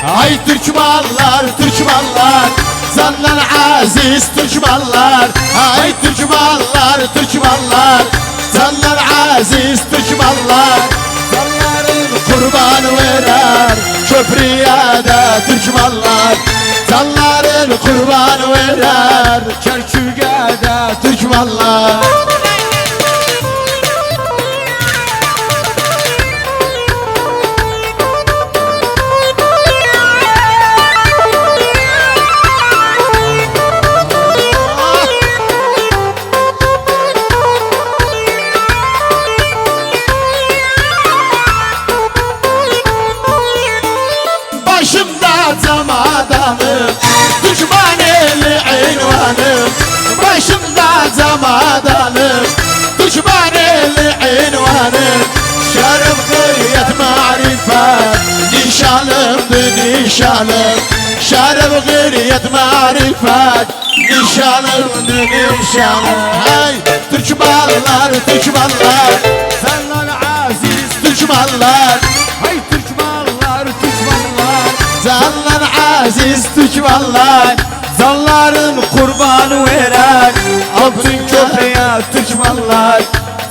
Ay Türkmenler, Türkmenler, Canlar aziz Türkmenler. Ay Türkmenler, Türkmenler, Canlar aziz Türkmenler. Canların kurban verer köprüye de Türkmenler. Canların kurban verer Kerkük'e de Türkmenler. Başımda camadanım, düşman eli ünvanım. Başımda camadanım, düşman eli ünvanım. Şeref gıyret marifet, nişanımdı nişanım. Şeref gıyret marifet, nişanımdı nişanım. Hey Türkmenler, Türkmenler, Canlar aziz Türkmenler. Hay Türkmenler, Türkmenler Canlar aziz Türkmenler. Canların kurbanı veren Altın köprüye Türkmenler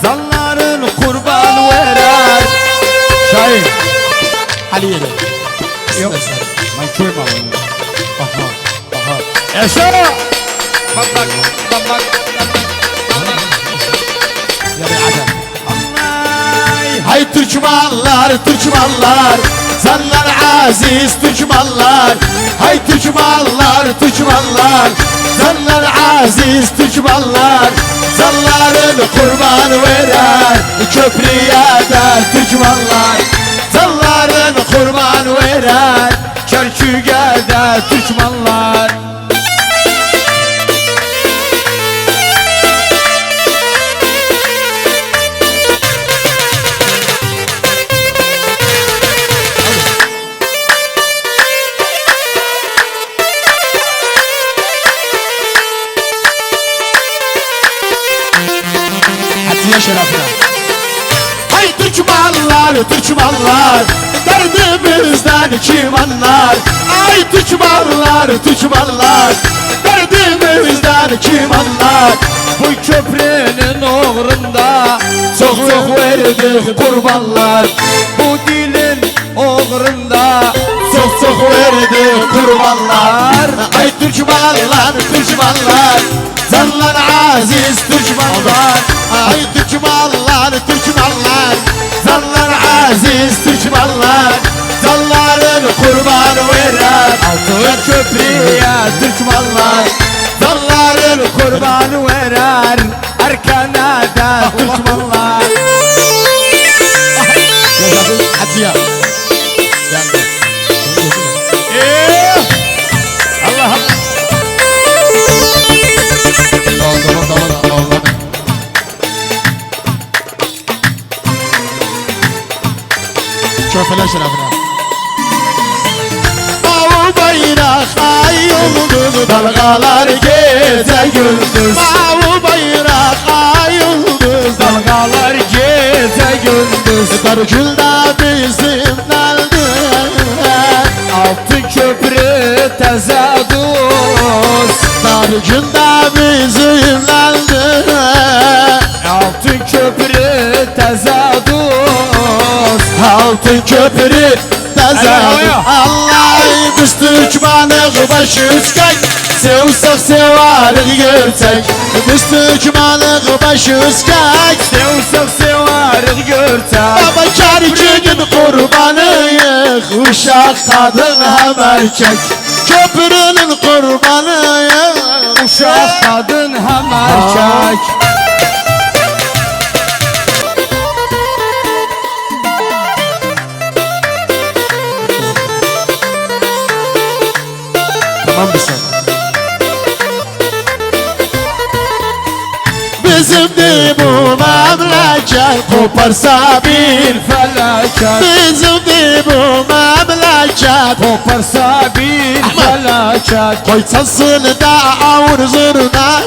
Canların kurbanı veren Şahin Ali yeri. Yok Ben köyüm alalım Aha, aha. Yaşa Bak bak bak bak Ya bir adam. Ay Hay Türkmenler, Türkmenler, Canlar aziz Türkmenler. Hay Türkmenler, Türkmenler, Canlar aziz Türkmenler. Canların kurban veren köprüye de Türkmenler. Canların kurban veren Kerkük'e de Türkmenler Hatice şerefine. Hay Türkmenler, Türkmenler, derdimizden kim anlar? Ay Türkmenler, Türkmenler, derdimizden kim anlar? Bu köprünün uğrunda Çok çok verdik kurbanlar, Bu dilin uğrunda çok çok verdik kurbanlar. Ay Türkmenler, Türkmenler, canlar aziz Türkmenler. Ay Türkmenler, Türkmenler, canlar aziz Türkmenler. Canların kurban veren Altın köprüye Türkmenler Canların kurban Kurban veren Erkana da Türkmenler Yaşasın Hatice. Geldi. Eee Allah Tamam tamam tamam tamam. Çöpeler şerefine. Mavi bayrak ay yıldız dalgalar gece gündüz. Mavi bayrak ay yıldız Dalgalar gece gündüz dalgalar gülde bizim nerede? Altın köprü teze dost Dar günde bizim nerede? Altın köprü teze dost Altın köprü təzədir Alo, alo. Allah biz Türkmenıq baş üskək Sevsək sevarıq görsək Biz Türkmenıq baş üskək Sevsek sevarıq görsek Baba kərkinin qurbanıyıq Uşaq, qadın həm erkək Köprünün qurbanıyıq Uşaq, qadın hem erkek Tamam mısın? Bizimdi bu memleket koparsa bir Bir felaket Bizimdi bu memleket Koparsa bir felaket Koytasın da avur zurna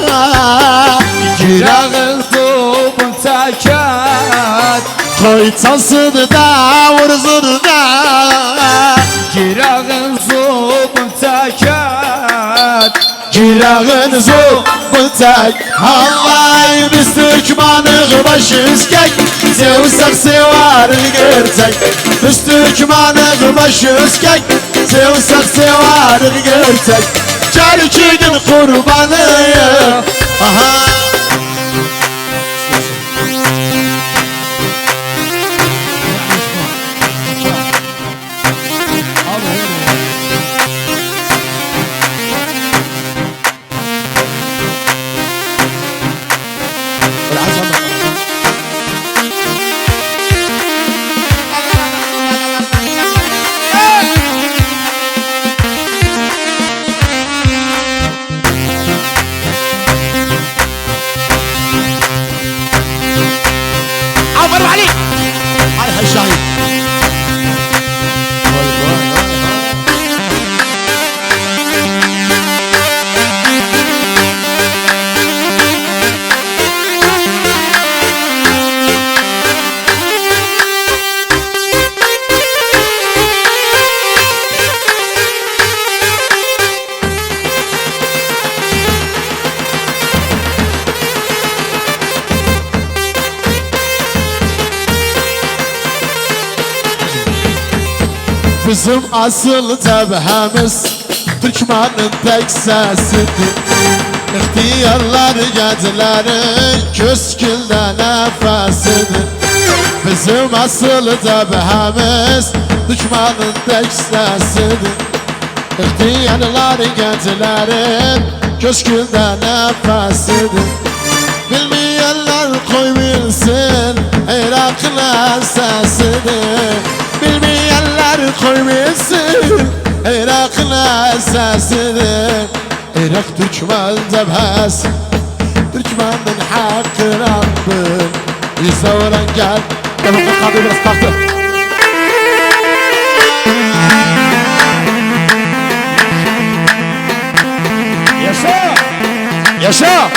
Girağız topun Tekat Koy tasını da vur zurna. Girağın zubun tekat Girağın zubun tek. Halay biz Türkmanıq başı üskek. Sevsek sevarı gerçek. Biz Türkmanıq başı üskek. Sevsek sevarı gerçek. Gel iki gün kurbanıyım. Aha. Aferin Ali. Ay hay Şahin. Vay vay vay vay. Bizim asıl cəbhəmiz Türkmənin tək səsidir. İxtiyarlar gənclərin köskündə nəfəsidir. Bizim asıl cəbhəmiz Düşmənin tək səsidir. İxtiyarlar gənclərin köskündə nəfəsidir. Bilmeyenler koy bilsin Irak'ın esasıdır. Bilmeyenler koy bilsin Irak'ın esasıdır. Irak Türkmen cebhesi, Türkmenin hakkı Rabbim. Yüzüren gel. Gel kalktı biraz kalktı. Yaşa. Yaşa.